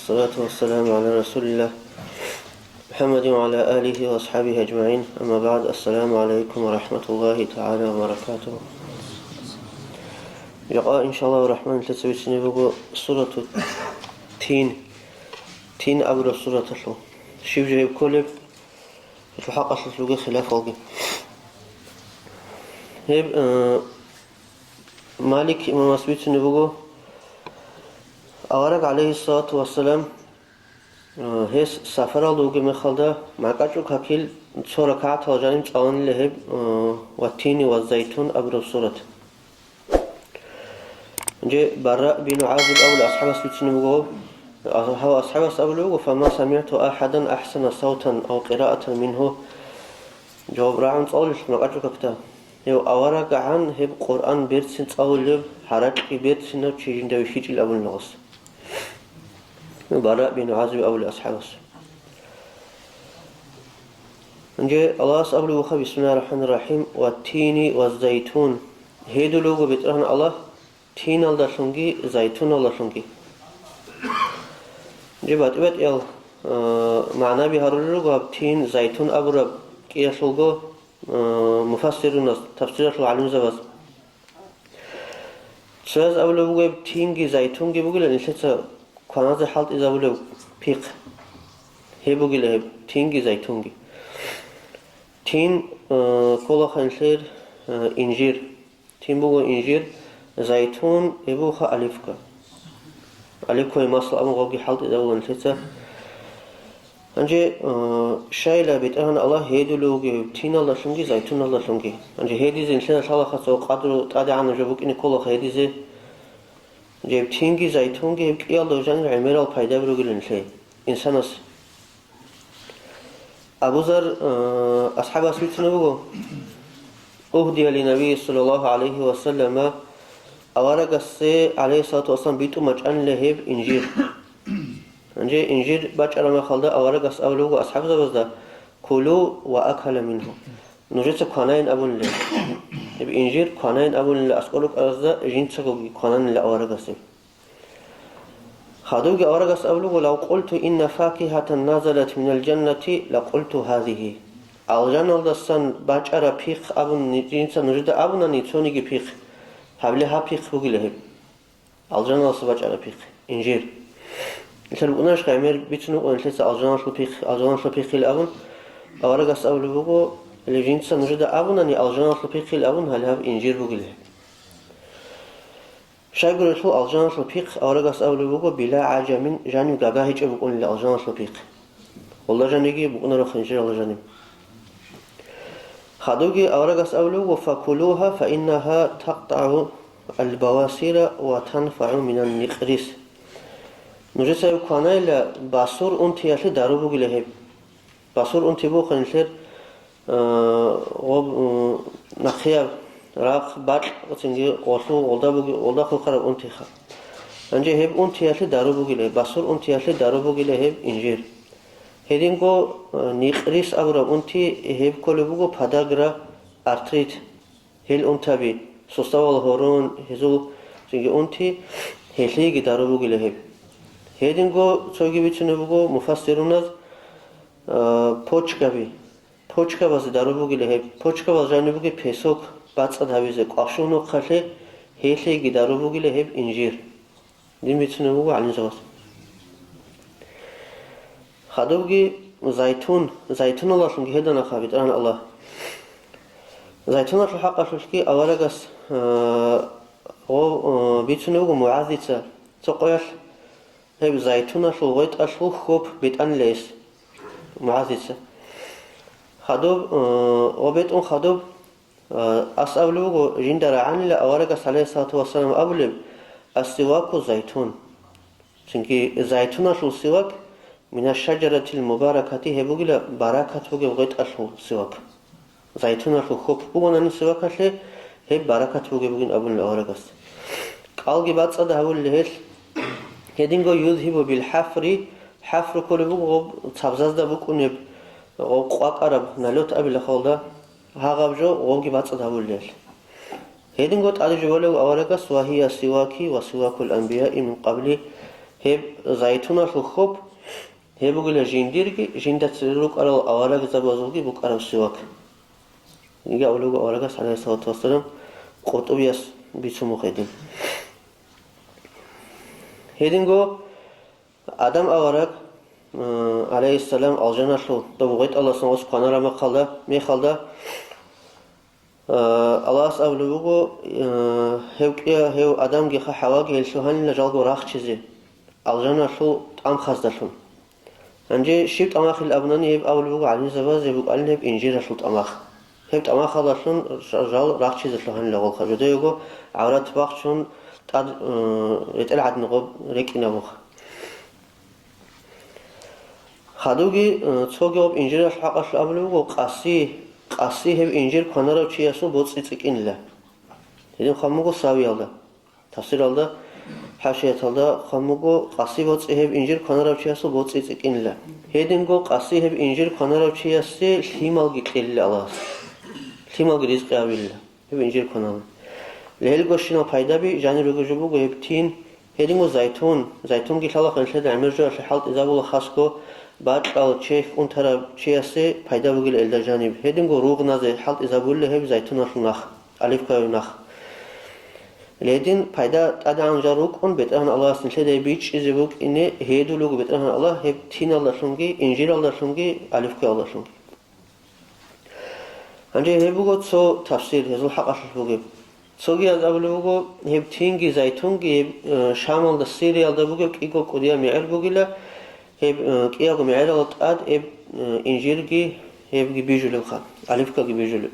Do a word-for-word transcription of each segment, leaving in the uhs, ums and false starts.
الصلاة والسلام على رسول الله محمد وعلى آله وأصحابه أجمعين. أما بعد، السلام عليكم ورحمة الله تعالى وبركاته. Жакъа, иншаллагьу рахман, нилъеца вицине буго сурату Тин, Тин абураб сураталъул. Щиб жо гьеб кколеб? Гьелъул хӀакъалъулъ буго хилафалги. Гьеб, э, Малик имамас бицунеб буго, авараг, гӀалайгьиссалату вассалам, э, гьес сафаралда вугеб мехалда, макьачӀу какил цо ракагӀатал жаниб цӀаланила гьеб, э, «Ваттини ваззайтун» абураб сурат. Гьанже Бараъ бин ГӀазиб абулев асхӀабас бицунеб буго, гьав асхӀабас абулеб буго: «Фама самигӀту ахӀадан ахӀсана савтан ав къираатан мингьу». Жаваб рагӀун цӀалулелъул макьачӀу какда. Гьев аварагагӀан гьеб Къуръан берцин цӀалулев, гьаракьги берцинав чи жинда вихьичӀил абунила гъос. Бараъ бин ГӀазиб абулев асхӀабас. Гьанже Аллагьас абулеб буго: «Бисмиллагьир рахӀманир рахӀим, ва тини ва зайтун». Гьедулев вуго БетӀергьан Аллагь тиналдалъунги зайтуналдалъунги. Гьанже батӀи-батӀиял, а, магӀнаби гьарулел руго гьаб тин, зайтун абураб кӀиялъулго, а, муфассируназ, тафсиралъул гӀалимзабаз. Цояз абулеб буго, гьеб тинги зайтунги бугилан нилъеца кваназе хӀалтӀизабулеб пихъ. Гьеб бугила гьеб тинги зайтунги. Тин, э, кколаха нилъер, э, инжир. Тин буго инжир, зайтун, гьеб бугоха оливка. Оливковый масло абун гъобги хӀалтӀизабула нилъеца. Гьанже, э, щайила БетӀергьан Аллагь гьедулев вугев тиналдалъунги зайтуналдалъунги. Гьанже гьедизе нилъеда лъалаха цо къадру тӀадегӀанаб жо букӀине кколаха гьедизе. Гьеб тинги зайтунги гьеб кӀиялда жанир гӀемерал пайдаби ругилан нилъее, инсанас. Абу Зар, э, асхӀабас бицунеб буго, угьдия ли Наби саллаллагьу гӀалайгьи ва саллама, аварагасде, гӀалайгьиссалату вассалам, битӀун бачӀанила гьеб инжир. Гьанже инжир бачӀараб мехалда аварагас абулеб буго асхӀабзабазда: «Кулу ва акала мингьу». Нужеца кванайин абунила. Гьеб инжир кванайин абунила аскӀор рукӀаразда, жинцагоги квананила аварагасе. Хадубги аварагас абулеб буго: «Лав къулту инна факигьатан назалат минал жаннати, ла къулту гьазигьи». Алжаналдасан бачӀараб пихъ абун жинца нужеда абунани цониги пихъ, гьабли гьаб пихъ бугила гьеб. Алжаналдаса бачӀараб пихъ, инжир. Нилъер букӀунарищха гӀемер бицун букӀун нилъеца алжаналъул пихъ, алжаналъул пихъил абун, аварагас абулеб буго, или жинца нужеда абунани алжаналъул пихъил абун, гьале гьаб инжир бугила гьеб. Щайгурелъул алжаналъул пихъ аварагас абулеб буго, била гӀажамин, жанив гагагьичӀеб букӀунила алжаналъул пихъ. Гъолда жаниги букӀунаро хинжиралда жаниб. Хадубги аварагас абулеб буго, факулугьа, фаиннагьа тактагӀу албавасира ва танфагӀу минан никърис. Нужеца гьеб кванайила, басур унтиялъе дару бугила гьеб. Басур унти буго нилъер, э, гъоб-, м, нахъияб рахъ, бакь, цинги гъолъул, гъолда буги-, гъолда хурхараб унтиха. Гьанже гьеб унтиялъе дару бугила, басур унтиялъе дару бугила гьеб инжир. Гьединго, э, никърис абураб унти гьеб кколеб буго подагра, артрит. Гьел унтаби, суставал гьорон, гьезул цинги унти, гьелъиеги дару бугила гьеб. Гьединго цоги бицунеб буго муфассируназ, а, почкаби. Почкабазе дару бугила гьеб. Почкабал жаниб бугеб песок бацӀцӀад гьабизе кӀвашун нухъалъе, гьелъиеги дару бугила гьеб инжир. Дин бицунеб буго гӀалимзабаз. Хадубги зайтун, зайтуналдалъунги гьеданаха БетӀергьан Аллагь. Зайтуналъул хӀакъалъулъги аварагас, а, гъо-, а, бицунеб буго МугӀазица, цо къоялъ гьеб зайтуналъул гъветӀалъул хьоб бетӀанила гьес, МугӀазица. Хадуб, а, гъо бетӀун хадуб, А, ас абулеб буго, жинда рагӀанила аварагас, гӀалайгьиссалату вассалам, абулеб: «Ас-сиваку зайтун». Цинги зайтуналъул сивак, «мина шаджаратил мубаракати», гьеб бугила баракат бугеб гъветӀалъул сивак. Зайтуналъул хьоб бугонани сивакалъе, гьеб баракат бугеб бугин абунила аварагас. КӀалги бацӀцӀад гьавулел гьелъ, гьединго юзгьибу бил хӀафри, хӀафру кколеб буго гъоб цабзазда букӀунеб, гъоб къвакӀараб, налёт абила халда. Гьагъаб жо гъовги бацӀцӀад гьавулел. Гьединго тӀаде жо балев аварагас: «Ва гьия сиваки ва сивакул анбияи мин къабли», Гьеб зайтуналъул хьоб, гьеб бугила жиндирги, жинда цере рукӀарал аварагзабазулги букӀараб сивак. Инги абулеб буго аварагас, гӀалайгьиссалату вассалам, къуртӀубияс бицун буго гьедин. Гьединго Адам авараг, э, гӀалайгьиссалам, алжаналъул доб гъветӀалдасан гъос кванараб мехалда, мехалда, Э, Аллагьас абулеб буго, э, гьев кӀия-, гьев Адамги ХӀаваги гьелъул гьанила жалго рахчизе, алжаналъул тӀамхаздалъун. Гьанже щиб тӀамахил абунани, гьеб абулеб буго гӀалимзабаз, гьеб букӀанила гьеб инжиралъул тӀамах. Гьеб тӀамахалдалъун жа-, жал рахчизелъул гьанила гъолха, жидеего гӀаврат бахчун тӀад, э, ретӀел гӀадин гъоб рекӀинабуха. Хадубги, э, цоги гъоб инжиралъул хӀакъалъулъ абулеб буго, къаси, къаси гьеб инжир кванарав чиясул боцӀи цӀикӀкӀинила. Гьедин хъван буго Савиялда, тафсиралда, хӀашияталда хъван буго, къаси боцӀи гьеб инжир кванарав чиясул боцӀи цӀикӀкӀинила. Гьединго къаси гьеб инжир кванарав чиясе лъималги кьелила Аллагьас. Лъималги ризкъи гьабилила. Гьеб инжир кванала. Лъелгощинал пайдаби жанир ругеб жо буго гьеб тин, гьединго зайтун. Зайтунги лъалаха нилъеда гӀемер жоялъе хӀалтӀизабула хасго бакьал, чехь унтарав чиясе пайда бугила гьелда жаниб. Гьединго ругъназе хӀалтӀизабулила гьеб зайтуналъул нах, оливковый нах. Гьедин пайда тӀадегӀан жал рукӀун, БетӀергьан Аллагьас нилъеда гьеб бичӀчӀизе букӀине гьедулего БетӀергьан Аллагь гьеб тиналдалъунги, инжиралдалъунги, оливковалдалъунги. Гьанже гьеб буго цо тафсир, гьезул хӀакъалъулъ бугеб. Цогияз абулеб буго, гьеб тинги зайтунги гьеб, э, Шамалда, Сириялда бугеб кӀиго кӀудияб мегӀер бугила, гьеб, э, кӀиябго мегӀералда тӀад гьеб, э, инжирги гьебги бижулебха, оливкаги бижулеб.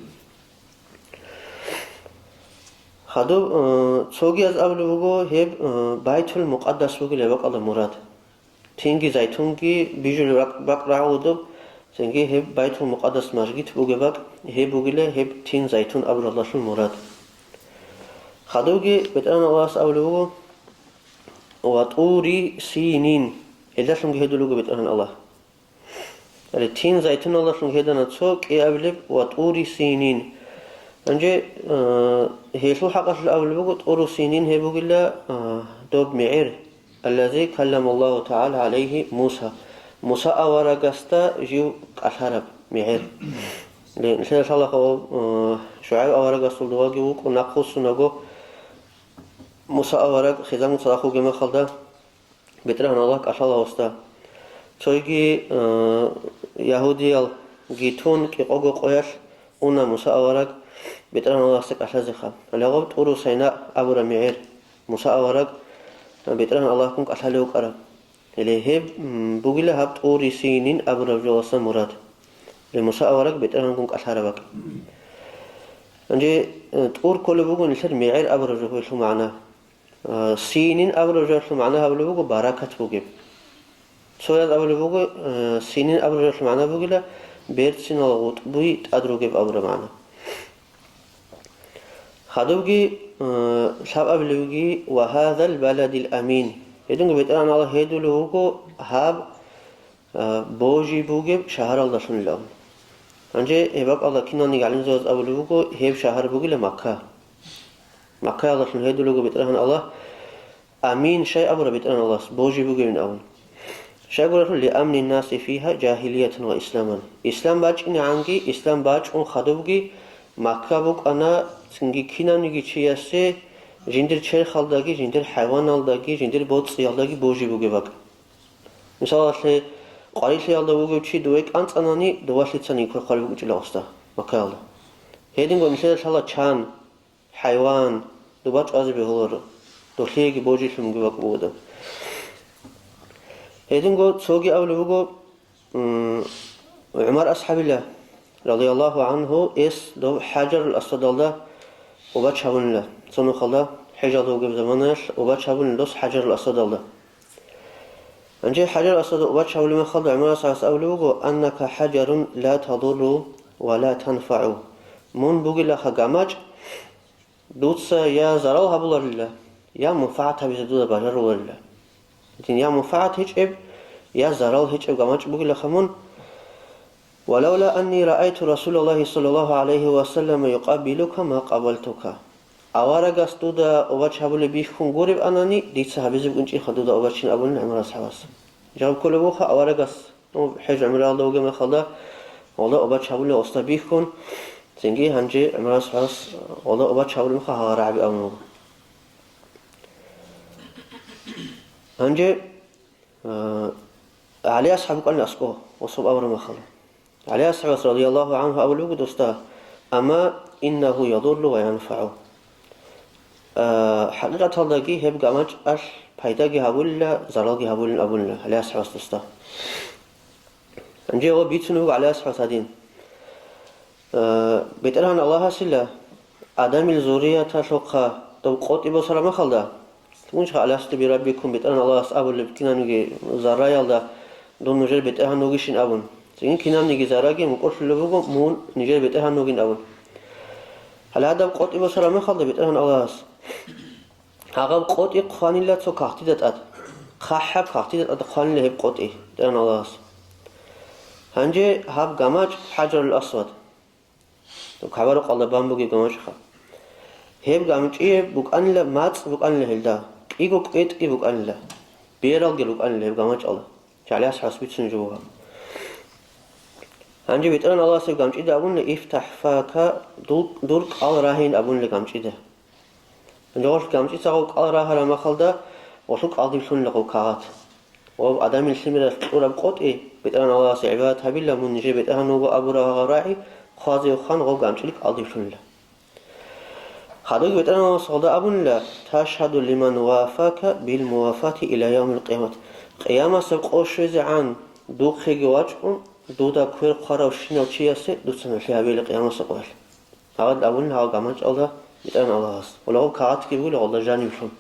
Хадуб, э, цогияз абулеб буго, гьеб, э, Байтул-Мукъаддас бугила гьеб бакӀалда мурад. Тинги зайтунги бижулеб бакӀ-, бакӀ рагӀулеб, цинги гьеб Байтул-Мукъаддас мажгит бугеб бакӀ, гьеб бугила гьеб тин зайтун абуралдалъул мурад. Хадубги БетӀергьан Аллагьас абулеб буго: «Ва ТӀури Синин», гьелдалъунги гьедулего БетӀергьан Аллагь. Гьале тин зайтуналдалъун гьедана цо кӀиабилеб ва ТӀури Синин. Гьанже, э, гьелъул хӀакъалъулъ абулеб буго, ТӀуру Синин гьеб бугила, э, доб мегӀер, аллази калламаллагьу тагӀала гӀалайгьи Муса. Муса аварагасда жив кӀалъараб мегӀер. Ле-, лъела лъалаха, э, ШугӀайб аварагасул дувагив вукӀун нахъвуссунаго, Муса авараг хизанго цадахъ вугеб мехалда, БетӀергьан Аллагь кӀалъала гьосда. Цойги, э, ягьудиялги тун кӀикъого къоялъ уна Муса авараг БетӀергьан Аллагьасда кӀалъазеха. Гьале гъоб ТӀуру Сайна абураб мегӀер Муса авараг, э, БетӀергьан Аллагьгун кӀалъалев вукӀараб. Гьеле гьеб, м, бугила гьаб ТӀури Синин абураб жоялдаса мурад. Гьеле Муса авараг БетӀергьангун кӀалъараб бакӀ. Гьанже, э, ТӀур кколеб буго нилъер мегӀер абураб жо гьелъул магӀна. Э, Синин абураб жоялъул магӀна гьабулеб буго баракат бугеб. Цояз абулеб буго, э, Синин абураб жоялъул магӀна бугила берцинал гъутӀби тӀад ругеб абураб магӀна. Хадубги, э, лъабабилебги: «Ва гьазал баладил амин». Гьединго БетӀергьан Аллагь гьедулев вуго гьаб, э, божи бугеб шагьаралдалъунилан. Гьанже гьеб бакӀалда киналниги гӀалимзабаз абулеб буго, гьеб шагьар бугила Макка. Маккаялдалъун гьедулего БетӀергьан Аллагь, амин щай абураб БетӀергьан Аллагьас, божи бугевин абун. Щайгуралъул, «Лиамни наси фиха жагьилиятан ва исламан». Ислам бачӀинегӀанги, ислам бачӀун хадубги Макка букӀана, цинги кинавниги чиясе жиндир черхалдаги, жиндир хӀайваналдаги, жиндир боцӀиялдаги божи бугеб бакӀ. Мисалалъе, къварилъиялда вугев чи дове кӀанцӀанани, довалъицаниги квер хъвалеб букӀинчӀила гъосда Маккаялда. Гьединго нилъеда лъала чан, хӀайван, доба чӀвазе бегьуларо, долъиеги божилъунги бакӀ бугода. Гьединго цоги абулеб буго, м, ГӀумар асхӀабила, радияллагьу гӀангьу, эс доб ХӀажарул Асвадалда убач гьабунила, цо нухалда хӀежалда вугеб заманаялъ убач гьабунила дос ХӀажарул Асвадалда. Гьанже ХӀажарул Асвадалда убач гьабулеб мехалда ГӀумар асхӀабас абулеб буго: «Аннака хӀажарун ла тадурру ва ла танфагӀу». Мун бугилаха гамачӀ, дуца я зарал гьабуларила, я мунфагӀат гьабизе дуда бажаруларила. Гьедин я мунфагӀат гьечӀеб, я зарал гьечӀеб гамачӀ бугилаха мун. «Ва лавла анни раайту Расулаллагьи саллаллагьу гӀалайгьи ва саллама юкъаббилука ма къаббалтука». аварагас дуда обач гьабулеб бихьун гуреб анани, дица гьабизе букӀинчӀиха дуда обачин абуни ГӀумар асхӀабас. Жаваб кколеб буха аварагас, ну, хӀеж гӀумраялда вугеб мехалда, гъолда обач гьабулеб гъосда бихьун, цинги гьанже ГӀумар асхӀабас гъолда обач гьабулеб мехалда гьагъа рагӀаби абун буго. Гьанже А, ГӀали асхӀаб вукӀана аскӀо, гъосул абураб мехалда. ГӀали асхӀабас радияллагьу гӀангьу абулеб буго досда: «Амма иннагьу ядурру ва янфагӀу». А, хӀакъикъаталдаги гьеб гамачӀалъ пайдаги гьабулила, заралги гьабулин абулила ГӀали асхӀабас досда. Гьанже гьев бицунеб буго ГӀали асхӀабас гьадин. Э, БетӀергьан Аллагьасила Адамил зуррияталъухъа доб къотӀи босараб мехалда, лъугьунчӀха аласту бираббикум, БетӀергьан Аллагьас абулеб кинабниги зарраялда, дун нужер БетӀергьан вугищин абун. Цинги кинабниги зарраги мукӀурлъулеб буго, мун нижер БетӀергьан вугин абун. Гьале гьадаб къотӀи босараб мехалда БетӀергьан Аллагьас Гьагъаб къотӀи хъванила цо кагътида тӀад. ХъахӀаб кагътида тӀад хъванила гьеб къотӀи, БетӀергьан Аллагьас. Гьанже гьаб гамачӀ ХӀажарул Асвад. КагӀба-рукъалда бан бугеб гамачӀха. Гьеб гамчӀие букӀанила, мацӀ букӀанила гьелда, кӀиго кӀветӀги букӀанила, бералги рукӀанила гьеб гамачӀалда. ГӀали асхӀабас бицунеб жо буго. Гьанже БетӀергьан Аллагьас гьеб гамчӀида абунила: «ИфтахӀ фака», дул-, дур кӀал рагьин абунила гамчӀида. Гьанже гъолъ гамчӀица гъов кӀал рагьараб мехалда, гъолъул кӀалдиб лъунила гъов кагъат. Гъов Адамил лъимералъ кьураб къотӀи, БетӀергьан Аллагьасе гӀибадат гьабила, мун нижер БетӀергьан вуго абураб гьагъа рагӀи хъвазеян гъов гамчӀил кӀалдиб лъунила. Хадубги БетӀергьан Аллагьас гъолда абунила: «Ташгьаду лиман вафака бил мувафати иля явмил къиямат». Къиямасеб къо щвезегӀан духъеги вачӀун, дуда квер хъваравщинав чиясе дуца нугӀлъи гьабейила къиямасеб къоялъ. Гьаб абунила гьав гамачӀалда БетӀергьан Аллагьас. Гъолагъул кагъатги бугила гъолда жанивлъун.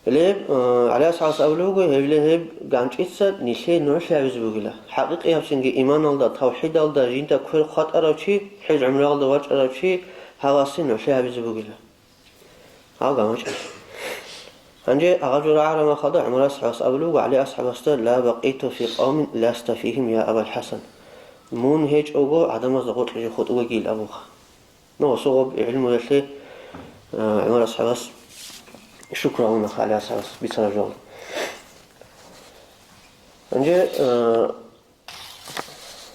Гьеле, э, ГӀали асхӀабас абулеб буго, гьеб-, гьеб гамчӀица нилъее нугӀлъи гьабизе бугила. ХӀакъикъи гьабцинги иманалда, тавхӀидалда жинда квер хъватӀарав чи, хӀеж гӀумраялда вачӀарав чи, гьавасе нугӀлъи гьабизе бугила. Гьав гамачӀ. Гьанже гьагъаб жо рагӀараб мехалда ГӀумар асхӀабас абулеб буго ГӀали асхӀабасда: «Ла бакъиту фи къавмин ласта фигьим, я Абал ХӀасан». Мун гьечӀого гӀадамазда гъоркье жо хутӀугеги ил абунха. Ну, гъосул гъоб гӀилмуялъе, э, ГӀумар асхӀабас шукру гьабуна ГӀали асхӀабас бицараб жо. Гьанже, э,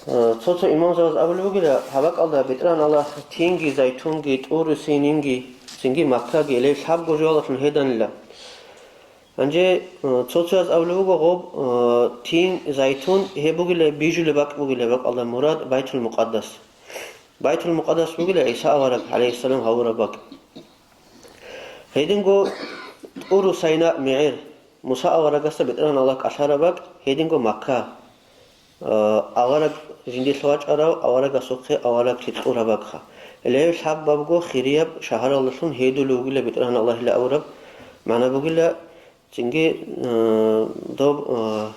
Э, цо-цо имамзабаз абулеб бугила, гьаб бакӀалда БетӀергьан Аллагь тинги, зайтунги, ТӀуру Сининги, цинги Маккаги, гьеле лъабго жоялдалъун гьеданила. Гьанже, э, цо-цояз абулеб буго гъоб, э, тин, зайтун гьеб бугила, бижулеб бакӀ бугила, бакӀалда мурад Байтул-Мукъаддас. Байтул-Мукъаддас бугила ГӀиса авараг, гӀалайгьиссалам, гьавураб бакӀ. Гьединго ТӀуру Сайна мегӀер, Муса аварагасда БетӀергьан Аллагь кӀалъараб бакӀ, гьединго Макка. Э, авараг жиндилъ вачӀарав аварагасухъе авараглъи кьураб бакӀха. Гьеле гьеб лъабабго хирияб шагьаралдалъун гьедулев вугила БетӀергьан Аллагьила авураб, магӀна бугила, цинги, э, доб, э,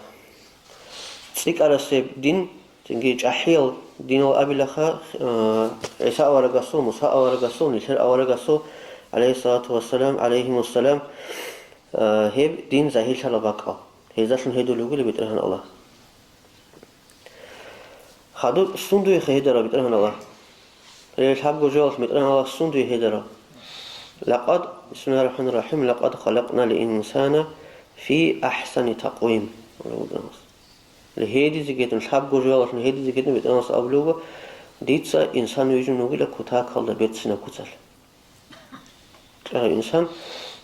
цӀикӀкӀарасеб дин, цинги чӀахӀиял динал абилаха, э, ГӀиса аварагасул, Муса аварагасул, нилъер аварагасул, гӀалайгьиссалату вассалам, гӀалайгьимуссалам, э, гьеб дин загьирлъараб бакӀал. Гьездалъун гьедулев вугила БетӀергьан Аллагь. Хадуб сундуе гьедарав БетӀергьан Аллагь? Гьеле лъабго жоялъ БетӀергьан Аллагь сундуе гьедарав? Лакъад, бисмиллагьир рахӀманир рахӀим, лакъад халакънал инсана фи ахӀсани такъвим. Гьеле гьедизе гьедин, лъабго жоялъ гьедизе гьедин БетӀергьан Аллагьас абулеб буго: «Дица инсан вижун вугила кутакалда берцинаб куцалъ». ЧӀарав инсан,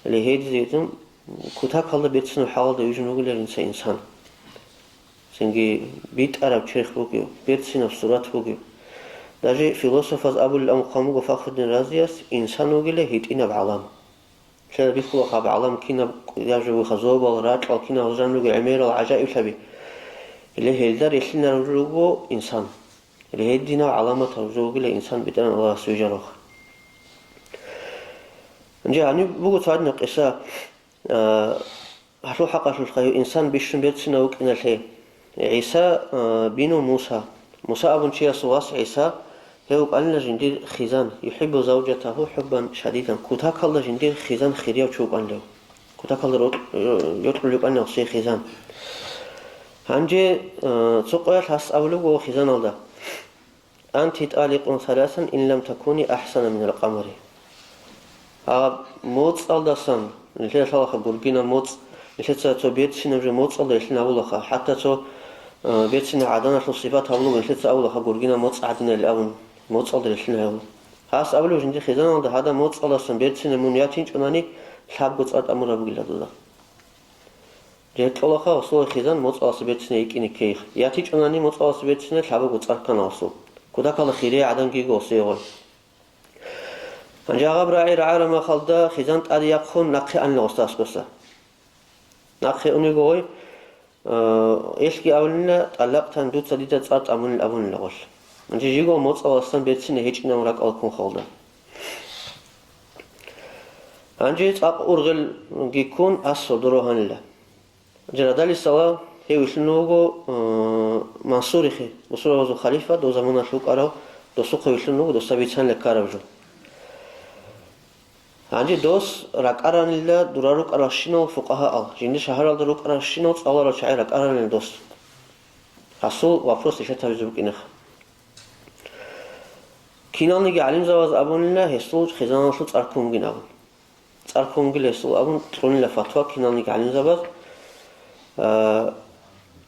гьеле гьедизегицин кутакалда берцинаб хӀалалда вижун вугилан инса-, инсан. Цинги битӀараб черх бугев, берцинаб сурат бугев. Даже философаз абулеб хъван буго Фахруддин Разияс: «Инсан вугила гьитӀинаб гӀалам». Лъела бихьулаха гьаб гӀалам кинаб кӀудияб жо бугеха, зобал, ракьал, кинал жанруги гӀемерал гӀажаиблъаби. Гьеле гьелда релълъинарав жо вуго инсан. Гьединал гӀаламатал жо вугила инсан БетӀергьан Аллагьас вижарав. Гьанже гьаниб буго цадинаб къиса, а, гьалъул хӀакъалъулъ гьев инсан бищун берцинав вукӀиналъе. ГӀиса, а, бину Муса. Муса абун чиясул вас ГӀиса, гьев вукӀанила жиндир хизан, юхӀиббу завжатагьу хӀуббан шадидан, кутакалда жиндир хизан хирияб чи вукӀанилев. Кутакалда рокь-, рокьулев вукӀанилев гьесие хизан. Гьанже, а, цо къоялъ гьас абулеб буго хизаналда: «Анти тӀаликъун саласан ин лам такуни ахӀсана минал къамари». Гьаб моцӀалдасан, нилъер лъалаха гургина моцӀ, нилъеца цо берцинаб жо моцӀалда релълъин абулаха, хӀатта цо, э, берцинаб гӀаданалъул сипат гьабулего нилъеца абулаха гургина моцӀ гӀадинайилан абун, моцӀалда релълъин гьабул. Гьас абулев жинди хизаналда гьадаб моцӀалдасан берцинаб мун ятинчӀунани, лъабго цӀар тӀамураб бугила дуда. Рекьолаха гъосул хизан моцӀалдаса берцинай йикӀине ккейха. ЯтичӀунани моцӀалдаса берцинай лъабаго цӀар ккана гъосул. Кудакала хирияй гӀадан йиго гъосие гъой. Гьанже гьаб рагӀи рагӀараб мехалда хизан тӀаде яхъун нахъе анила гъосда аскӀоса. Нахъе униго гъой, э, элъги абунила, тӀалакътан дуца дида цӀар тӀамунил абунила гъолъ. Гьанже жиго моцӀалдасан берцинай гьечӀинабун ракӀалда ккун халда. Гьанже цӀакъ ургъелги ккун, ас сордо рогьанила. Гьанже радалисала гьев вилълъун вуго, э, Мансурихъе, бусурбабазул халифа, дов заманалъ вукӀарав, досухъе вилълъун вуго досда бицанила ккараб жо. Гьанже дос ракӀаранила дура рукӀаралщинал фукъагьаал, жинда шагьаралда рукӀаралщинал цӀаларал чагӀи ракӀаранила дос. Гьасул вопрос решать гьабизе букӀинеха. Киналниги гӀалимзабаз абунила гьесул хизаналъул цӀар ккун бугин абун. ЦӀар ккун бугила гьесул абун кьунила фатва киналниги гӀалимзабаз. А,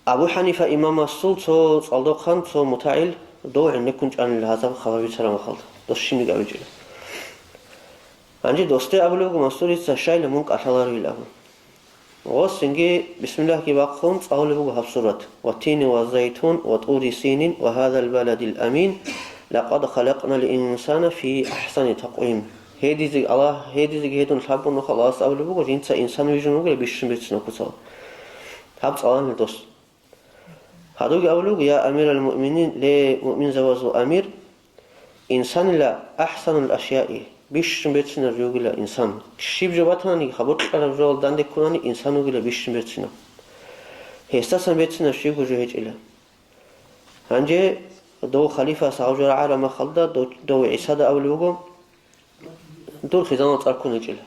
Абу ХӀанифа имамасул цо цӀалдохъан цо мутагӀил дов гӀенеккун чӀанила гьазаб хабар бицараб мехалда, дос щибниги абичӀила. Гьанже досде абулеб буго Мансурица, щайила мун кӀалъаларевил абун. Гъос цинги бисмиллагьги бахъун цӀалулеб буго гьаб сурат: «Ва тини ва зайтун ва тӀури синин ва гьадал баладил амин, лакъад халакънал инсана фи ахсани такъвим». Гьедизе Аллагь, гьедизеги гьедун лъабго нухалъ Аллагьас абулеб буго, жинца инсан вижун вугила бищун берцинаб куцалда. Гьаб цӀаланила дос. Гьадуги абулеб буго: «Я амирал муъминин, ле муъминзабазул амир, инсанила ахсанул ашяи, бищун берцинаб жо вугила инсан. Щиб жо батаниги, хабукьараб жоялда данде ккунани инсан вугила бищун берцинаб. Гьесдасан берцинаб щибго жо гьечӀила». Гьанже дов халифас гьав жо рагӀараб мехалда дов, дов ГӀисада абулеб буго: «Дур хизанал цӀар ккун гьечӀила.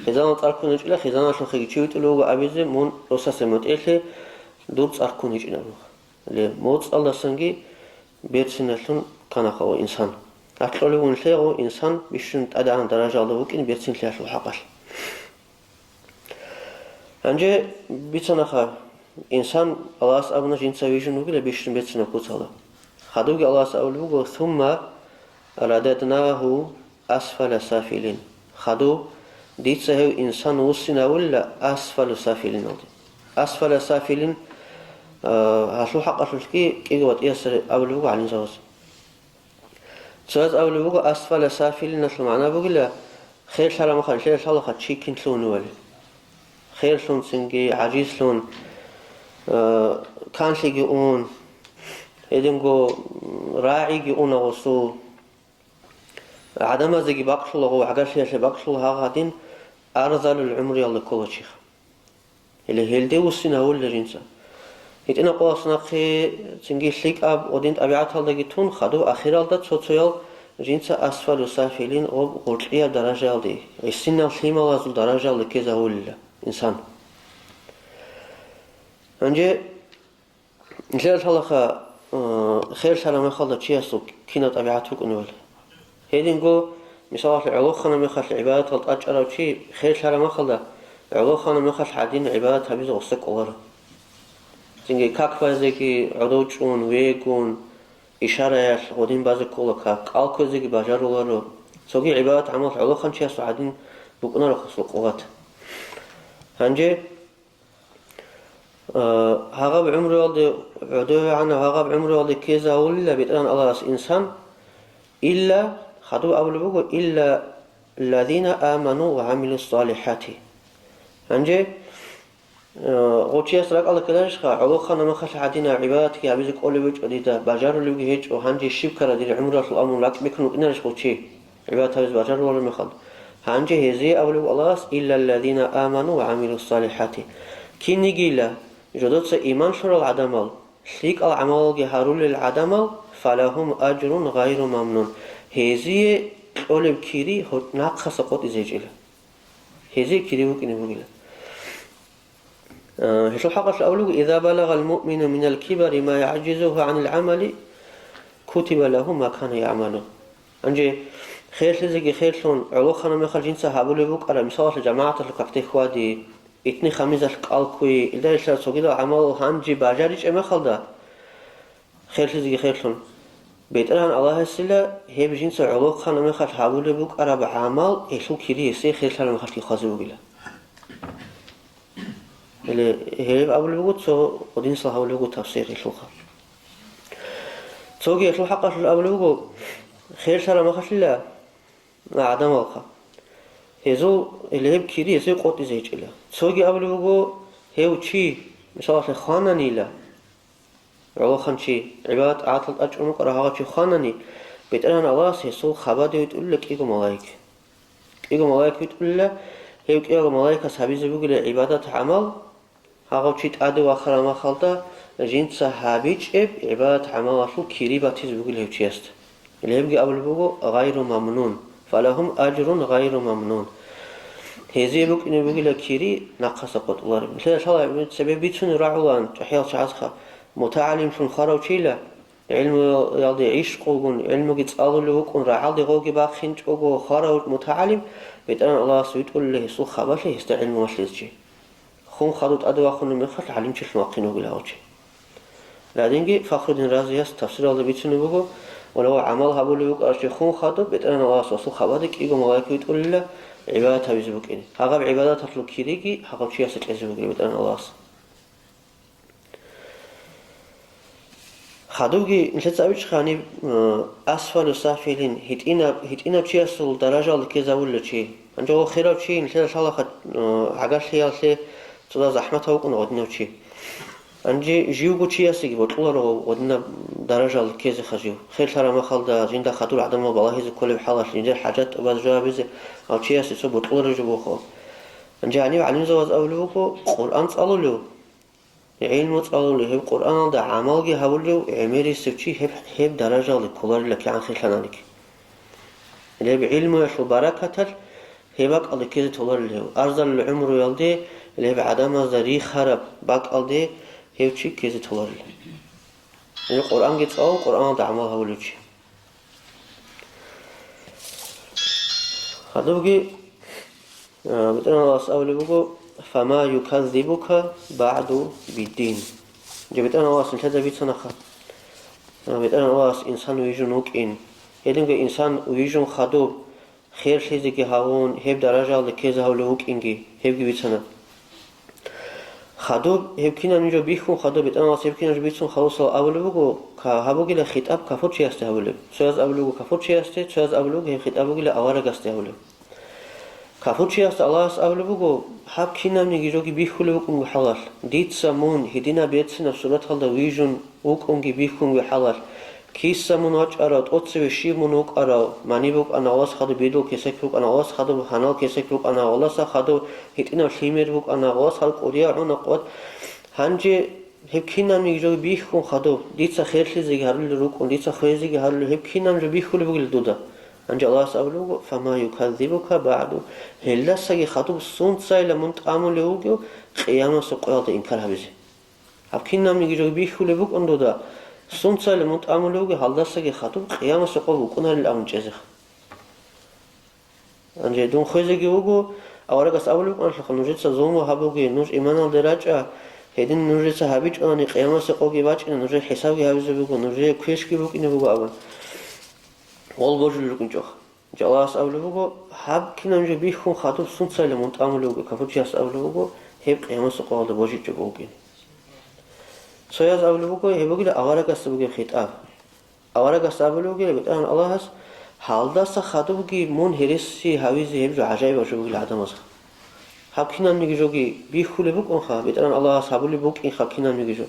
Хизанал цӀар ккун гьечӀила, хизаналъухъеги чи витӀулев вуго абизе, мун росасе мутӀигӀлъи, дур цӀар ккун гьечӀин», абун. Ле, моцӀалдасанги берциналъун кканаха гъо инсан. Акьолев вугин лъе гъо инсан бищун тӀадегӀан даражаялда вукӀин берцинлъиялъул хӀакъалъ. Гьанже бицанаха, инсан Аллагьас абуна жинца вижун вугила бищун берцинаб куцалда. Хадубги Аллагьас абулеб буго: «Сумма рададнагьу асфала сафилин». Хадуб дица гьев инсан вуссинавулила асфалу сафилиналде. Асфала сафилин, а, гьалъул хӀакъалъулъги кӀиго ватӀиясда абулеб буго гӀалимзабаз. Цояз абулеб буго, асфала сафилиналъул магӀна бугила, херлъараб мехалъ лъалаха чи кинлъун вали. Херлъун цинги, гӀажизлъун, э, канлъиги ун, гьединго, м, рагӀиги уна гъосул, гӀадамазеги бакълъулаго, гӀагарлъиялъе бакълъула гьагъадин арзалул гӀумруялда ккола чиха. Гьеле гьелде вуссинавулел жинца. ГьитӀинаб къоялъ нахъе цинги лъикӀаб гъодин тӀабигӀаталдаги тун, хадуб ахиралда цо-цоял жинца асфалу сафилин гъоб гъоркьияб даражаялде, гӀисинал лъималазул даражаялде ккезавулила инсан. Гьанже Нилъер лъалаха, э, херлъараб мехалда чиясул кинаб тӀабигӀат букӀунебали. Гьединго, мисалалъе, гӀолохана мехалъ гӀибадатал тӀачӀарав чи херлъараб мехалда, гӀолохана мехалъ гӀадин гӀибадат гьабизе гъосда кӀоларо. Цинги как базеги гӀодов чӀун, вегун, ишараялъ гъодин базе ккола как, кӀал кквезеги бажаруларо. Цоги гӀибадат-гӀамал гӀолоханчиясул гӀадин букӀунаро гъосул къуват. Гьанже Э, гьагъаб гӀумруялде, гӀодовегӀанаб гьагъаб гӀумруялде ккезавулила БетӀергьан Аллагьас инсан, илла, хадуб абулеб буго, илла ллазина аману ва гӀамилус салихӀати. Гьанже, э, гъочияс ракӀалда ккеларищха, гӀолохана мехалъ гьадинаб гӀибадатги гьабизе кӀолеб гьечӀо дида, бажарулебги гьечӀо, гьанже щиб ккара дир гӀумруялъул абун ракӀ бекун вукӀинарищ гъочи? ГӀибадат гьабизе бажарулареб мехалда. Гьанже гьезие абулеб Аллагьас, «Илла ллазина аману ва гӀамилус салихӀати». Кинигила, жодоца иман лъурал гӀадамал, лъикӀал гӀамалалги гьарулел гӀадамал, «фалагьум ажрун гъайру мамнун». Гьезие кьолеб кири гьо-, нахъаса къотӀизе гьечӀила. Гьезие кири букӀине бугила. Э, гьелъул хӀакъалъ абулеб буго, «Иза балагъал муъмину минал кибари ма яъжизугьу гӀанил гӀамали, кутиба лагьу ма кана яъмалу». Гьанже Херлъизеги херлъун, гӀолохъана мехалъ жинца гьабулеб букӀараб, мисалалъе, жамагӀаталъул какде хьвади, итни-хамизалъ кӀал ккуй, илда-илъар цогидал гӀамал гьанже бажаричӀеб мехалда, херлъизеги херлъун, БетӀергьан Аллагьасила гьеб жинца гӀолохъана мехалъ гьабулеб букӀараб гӀамал гьелъул кири гьесие херлъараб мехалъги хъвазе бугила. Или гьеб абулеб буго, цо гъодинисал гьабулеб буго тафсир гьелъулха. Цоги гьелъул хӀакъалъулъ абулеб буго, херлъараб мехалъила гӀадамалха. Гьезул, или гьеб кири гьесие къотӀизе гьечӀила. Цоги абулеб буго, гьев чи, мисалалъе, хвананила, гӀолохъанчи, гӀибадат-тӀагӀаталда тӀадчӀун вукӀарав гьав чи хванани, БетӀергьан Аллагьас гьесул хабаде витӀулила кӀиго малаик. КӀиго малаик витӀулила, гьев кӀиялго малаикас гьабизе бугила гӀибадат-гӀамал, гьав чи тӀаде вахараб мехалда жинца гьабичӀеб гӀибадат-гӀамалалъул кири батизе бугила гьев чиясда. Гьебги абулеб буго, гъайру мамнун, фалагьум ажрун гъайру мамнун. Гьезие букӀине бугила кири нахъаса къотӀулареб. Нилъеда лъала цебе бицунеб рагӀулаан чӀахӀиял чагӀазха, мутагӀалимлъун хварав чила, гӀилмуялде гӀишкъугун, гӀилмуги цӀалулев вукӀун, рагӀалде гъоги бахинчӀого хварав мутагӀалим, БетӀергьан Аллагьас витӀулила гьесул хабалъи гьесда гӀилму малъизе чи. Хун хадуб тӀаде вахунеб мехалъ гӀалимчилъун вахъин вугила гьав чи. Гьединги Фахруддин Разияс тафсиралда бицунеб буго, ва гьав гӀамал гьабулев вукӀарав чи хун хадуб, БетӀергьан Аллагьас гьесул хабаде кӀиго малаик витӀулила гӀибадат гьабизе букӀине. Гьагъаб гӀибадаталъул кириги гьав чиясе кьезе бугила БетӀергьан Аллагьас. Хадубги нилъеца абичӀха гьаниб, э, асфалу сафилин, гьитӀинаб, гьитӀинав чиясул даражалде ккезавулев чи. Гьанже гъов херав чи нилъеда лъалаха, э, гӀагарлъиялъе цо дагь захӀматав вукӀун гъодинав чи. Гьанже живго чиясеги бокьуларо гъодинаб даражалде ккезеха жив. Херлъараб мехалда жинда хадур гӀадамал балагьизе кколеб хӀалалъ, жиндир хӀажат тӀубазе жаваб гьабизе гьав чиясе цо бокьуларев жо буго. Гьанже гьанив гӀалимзабаз абулеб буго, Къуръан цӀалулев, гӀилму цӀалулев, гьеб Къуръаналда гӀамалги гьабулев гӀемерисев чи гьеб, гьеб даражалде кколарила кигӀан херлъананиги. Гьеб гӀилмуялъул баракаталъ гьеб бакӀалде ккезе толарила гьев. Арзалил гӀумруялде гьеб гӀадамазда рихараб бакӀалде гьев чи ккезе толарила. Гьеб Къуръанги цӀалун, Къуръаналда гӀамал гьабулев чи. Гьадубги, а, БетӀергьан Аллагьас абулеб буго, «Фама юказзибука баъду биддин». Жо БетӀергьан Аллагьас нилъеда бицанаха. А, БетӀергьан Аллагьас инсан вижун вукӀин. Гьединго инсан вижун хадуб, херлъизеги гьавун, гьеб даражалде ккезе гьавулев вукӀинги, гьебги бицана. Хадуб, гьеб кинаб жо бихьун хадуб, БетӀергьан Аллагьас гьеб кинаб жо бицун халусал абулеб буго, ка-, гьаб бугила хитӀаб кафурчиясде гьабулеб. Цояз абулеб буго кафурчиясде, цояз абулеб буго гьеб хитӀаб бугила аварагасде гьабулеб. Кафурчиясда Аллагьас абулеб буго, гьаб кинабниги жоги бихьулеб букӀунго хӀалалъ, дица мун гьединаб берцинаб сураталда вижун вукӀунги бихьунги хӀалалъ, киса мун вачӀарав, тӀоцеве щиб мун вукӀарав, мани букӀана, Аллагьас хадуб бидул кесек букӀана, Аллагьас хадуб гьанал кесек букӀана, Аллагьас хадуб гьитӀинаб лъимер букӀана, Аллагьас хадуб кӀудияв гӀуна къват. Гьанже гьеб кинабниги жо бихьун хадуб, дица херлъизеги гьарулел рукӀун, дица хвезеги гьарулел, гьеб кинаб жо бихьулеб бугел дуда. Гьанже Аллагьас абулеб буго, «Фама юказзибука баъду». Гьелдасаги хадуб сунцайила мун тӀамулев вугев къиямасеб къоялда инкар гьабизе. Гьаб кинабниги жо бихьулеб букӀун дуда, сунцайила мун тӀамулев вугев гьалдасаги хадуб къиямасеб къо букӀунарил абун чӀезеха. Гьанже дун хвезеги вуго, аварагас абулеб букӀаналъухъа, нужеца зулму гьабуге, нуж иманалде рачӀа, гьедин нужеца гьабичӀонани къиямасеб къоги бачӀина, нужее хӀисабги гьабизе буго, нужее квешги букӀине буго абун. Гъол божулел рукӀинчӀоха. Аллагьас абулеб буго, гьаб кинаб жо бихьун хадуб сунцайила мун тӀамулев вуго, кафурчияс абулеб буго, гьеб къиямасеб къоялда божичӀого вукӀин. Цояз абулеб буго, гьеб бугила аварагасда бугеб хитӀаб. Аварагасда абулеб бугила БетӀергьан Аллагьас, гьалдаса хадубги мун гьереси гьавизе гьеб жо гӀажаибаб жо бугила гӀадамазда. Гьаб кинабниги жоги бихьулеб букӀунха, БетӀергьан Аллагьас гьабулеб букӀинха кинабниги жо.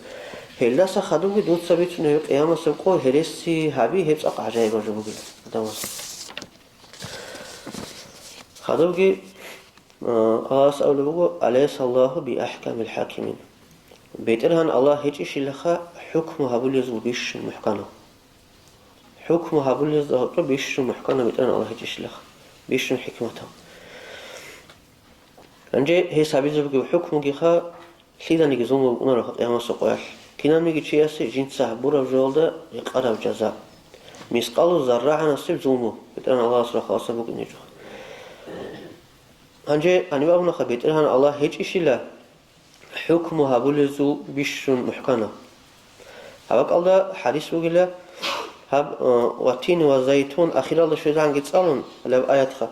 Гьелдаса хадубги дуца бицунеб къиямасеб къо гьереси гьаби гьеб цӀакъ гӀажаибаб жо бугила гӀадамазда. Хадубги, а, Аллагьас абулеб буго, «Алайса Аллагьу би ахӀкамил хӀакимин». БетӀергьан Аллагь гьечӀищилаха хӀукму гьабулезул бищун мухӀканав. ХӀукму гьабулезда гьоркьоб бищун мухӀканав БетӀергьан Аллагь гьечӀищилаха, бищун хӀикматав. Гьанже гьес гьабизе бугеб хӀукмугиха, лъиданиги зулму букӀунароха къиямасеб къоялъ. Кинабниги чиясе жинца гьабураб жоялда рекъараб жаза. Мискъалу заррагӀанасеб зулму БетӀергьан Аллагьас рахъалъа букӀинчӀо. Гьанже гьаниб абунаха, БетӀергьан Аллагь гьечӀищила хӀукму гьабулезул бищун мухӀкана. Гьаб бакӀалда хӀадис бугила, гьаб, э, ва тин ва зайтун ахиралда щвезегӀанги цӀалун, гьалаб аятха.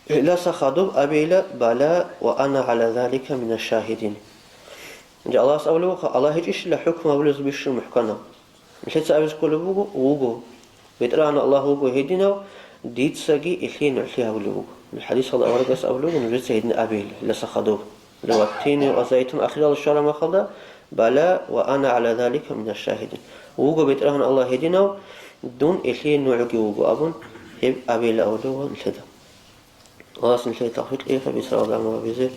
Гьелдаса хадуб абейила, бала ва ана гӀала залика мина шагьидин. Гьанже Аллагьас абулеб буго, Аллагь гьечӀищила хӀукму гьабулезул бищун мухӀкана. Нилъеца абизе кколеб буго, вуго. БетӀергьан Аллагь вуго гьединав, дицаги илъе нугӀлъи гьабулеб буго. ХӀадисалда аварагас абулеб буго, нужеца гьедин абейила, гьелдаса хадуб. Ва тини ва зайтун ахирал щвараб мехалда, бала ва ана гӀала залика мина шагьидин. Вуго БетӀергьан Аллагь гьединав, дун илъе нугӀги вуго абун, гьеб абейила абулеб буго нилъеда. Аллагьас нилъее тавфикъ кьеха, бицаралда гӀамал гьабизе.